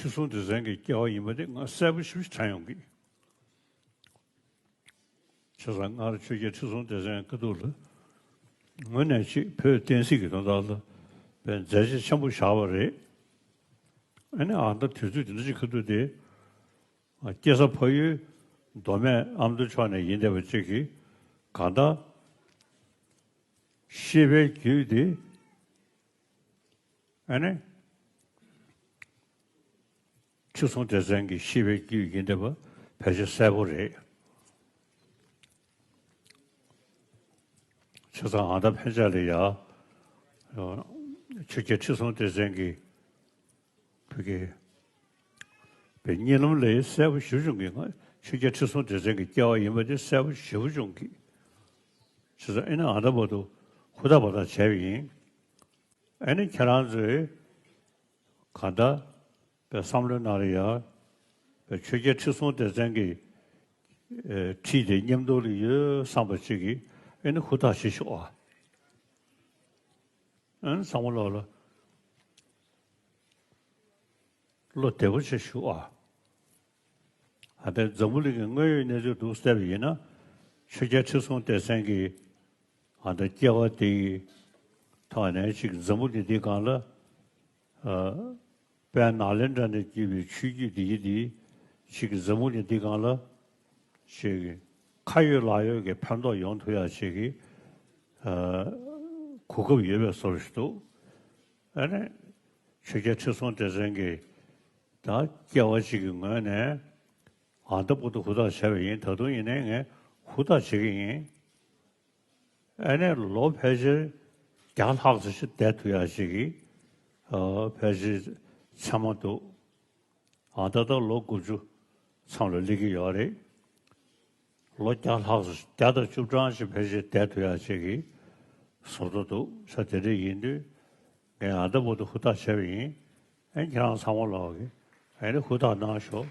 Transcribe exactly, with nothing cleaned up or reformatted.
ཁྲི་སྲོང་ལྡེ་བཙན་གྱི་སྐྱེ་བ་ཡིན་པ་དེ་ང་གསལ་པོ་ཞེ་པོ་ཅིག་དྲན་ཡོང་གི། བྱས་ཙང་སྔར་ཆོས་རྒྱལ་ཁྲི་སྲོང་ལྡེ་བཙན་སྐབས་དུས་ལ་ངོས་ནས་ཅིག་བོད་བསྟན་སྲིད་ཀྱི་དོན་དག་ལ་དཔེ་མཛད་རྗེས་ཆེན་པོ་བཞག་པ་རེད། ཨ་ནི་ཨ་ད་དུས་ཚོད་དེ་འདྲ་ཅིག་སྐབས་དུས་དེ། སྐྱེས་ས་ཕ་ཡུལ་མདོ་སྨད་ཨ་མདོ་ཕྱོགས་ནས་ཡིན་བསྡད་པ་ཅིག་གིས་གང་ལྟར་ཤེས་པའི་རྒྱུད་དེ་ཨ་ནི་ཁྲི་སྲོང་ལྡེ་བཙན་གྱི་ཤེས་པའི་རྒྱུད་ཡིན་བསྡད་པ་ཕལ་ཆེར་གསལ་པོ་རེད། བྱས་ཙང་ཨ་ད་ཕན་ཆད་ལ་ཡ་ཆོས་རྒྱལ་ཁྲི་སྲོང་ལྡེ་བཙན་གྱི་བོད་ཀྱི་པའི་གཉིད་ལམ་ལས་གསལ་པོ་ཞེ་པོ་བྱུང་གི། ང་ཆོས་རྒྱལ་ཁྲི་སྲོང་ལྡེ་བཙན་གྱི་སྐྱེ་བ་ཡིན་པ་དེ་གསལ་པོ་ཞེ་པོ་བྱུང་གི། བྱས་ཙང་ཨེ་ནི་ཨ་ད་བར་དུ་ཧུར་ཐག་འབད་ཐག་བྱས་པ་ཡིན། ཨེ་ནི་ཁྱེད་རང་ཚོས་གང་ལྟར་པའི་བསམ་བློའི་ནང་ལ་ཡ་པའི་ཆོས་རྒྱལ་ཁྲི་སྲོང་ལྡེ་བཙན་གྱི་ཨེ་ཁྲིད་དེ་མཉམ་དུ་ལ་ཡོད་བསམ་པ་ཅིག་གིས་ཨེ་ནི་ཧུར་ཐག་བྱེད་ཤོག་ཨ། ཨ་ནི་ཚང་མ་ལོག་ལ་བློ་བདེ་པོ་བྱེད་ཤོག་ཨ། ཨ་ད་འཛམ་བུ་གླིང་གི་དངོས་ཡོད་གནས་ཚུལ་འདུག་བལྟས་པ་ཡིན་ན། ཆོས་རྒྱལ་ཁྲི་སྲོང་ལྡེ་བཙན་གྱི་ཨ་ད་སྐྱེ་བ་དེ་ཡི་ཐོག་ནས་ཅིག་འཛམ་བུ་གླིང་འདི་སྒང་ལ་ཨ་དཔལ་ནཱ་ལེནྡྲ་ནས་བརྒྱུད་པའི་ཆོས་བརྒྱུད་འདི་ཡི་འདི་ཅིག་འཛམ་བུ་གླིང་འདི་སྒང་ལ་ཅིག་ཁ་ཡོད་ལག་ཡོད་ཀྱི་ཕན་ཐོགས་ཡོང་ཐུབ་ཡ་ཅིག་གི་ཨ་གོ་སྐབས་ཡོད་པའི་བཟོ་འདྲ་ཞིག་འདུག་ཨ་ནི་ཆོས་རྒྱལ་ཁྲི་སྲོང་ལྡེ་བཙན་གྱི་ད་སྐྱེ་བ་གཅིག་གི་ངོས་ནས་ཨ་ད་བར་དུ་ཧུར་ཐག་བྱས་པ་ཡིན། ད་དུང་ཡིན་ནའི་ངས་ཧུར་ཐག་བྱེད་ཀྱི་ཡིན། ཨ་ནི་ལོ་ཕལ་ཆེར་བརྒྱ་ལྷག་ཙམ་ཞིག་བསྡད་ཐུབ་ཡ་ཞིག་གི་ཨ་ཕལ་ཆེར་མཚན་མ་འདུག་ཨ་ད་ལྟ་ལོ་དགུ་བཅུ་མཚམས་ལ་སླེབས་ཀྱི་ཡོད་རེད། ལོ་བརྒྱ་ལྷག་ཙམ་བརྒྱ་དང་བཅུ་གྲངས་ཤིག་ཕལ་ཆེར་བསྡད་ཐུབ་ཡ་ཅིག་གི་བཟོ་འདྲ་འདུག་ས་དེ་འདྲ་ཡིན་དུས་ངས་ཨ་ད་བར་དུ་ཧུར་ཐག་བྱས་པ་ཡིན། ཨ་ཁྱེད་རང་ཚང་མ་ལོག་གི་ཨ་ནི་ཧུར་ཐག་གནང་ཤོག